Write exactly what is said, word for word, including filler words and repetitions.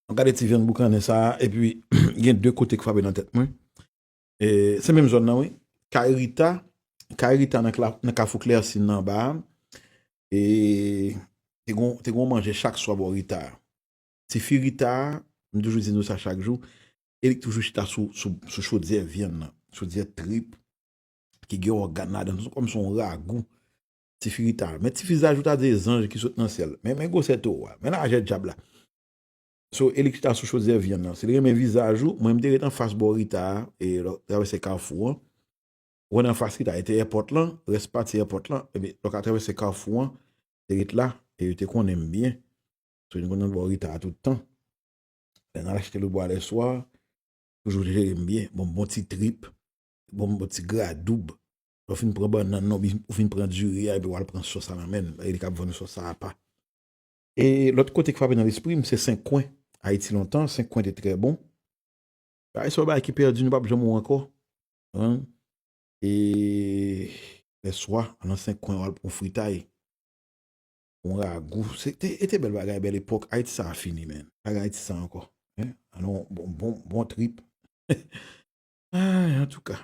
Mwen gade ti vyann boukannen sa a, epi gen de kote k frape nan tèt mwen. E, se menm zòn nan, wi. Kay Rita, Kay Rita nan, kla- nan Kafou Klèsin nan anba a. E te gon, te gon manje chak swa bò Rita a. Tifi Rita a, m toujou di nou sa chak jou, e li k toujou chita sou, sou, sou chodyè vyann nan, chodyè trip, ki gen ògàn ladan, se kòm se yon ragou. Tifi Rita, men tifi Zajou ta di zanj ki sot nan syèl. Men, men gwosè towo a, men lajè dyab la. So, e li k chita sou chodyè vyann nan. Si l renmen vizaj ou, mwen m te ret anfas bò Rita a, e lò, travèse kafou an. Ou wè nan fas Rita, e te èpòt lan, rès pati èpòt lan, epi lò ka travèse kafou an, te ret la, e yo te konnen m byen. So, yo te konnen bò Rita a tout tan. Lè n al achte lòt bò a lèswa, toujou jere m byen, bon, bon ti trip, bon, bon ti gra doub. Lè w fin pran bannann nan, ou fin pran diri a, epi w al pran sòs a nan men l, e li k ap vann ou sòs sa apa. E lòt kote k frape nan lespri m, se Senkwen, Ayiti lontan, Senkwen te trè bon. Bagay sa yo bagay ki pèdi, nou p ap janm wè ankò. Hein? E lèswa, nan Senkwen, w al pran fritay. Yon ragou. Se te, e te bèl bagay, bèl epòk. Ayiti sa a fini, men. Pa gen Ayiti sa ankò. Hein? Alon, bon, bon, bon trip. Ay, antouka.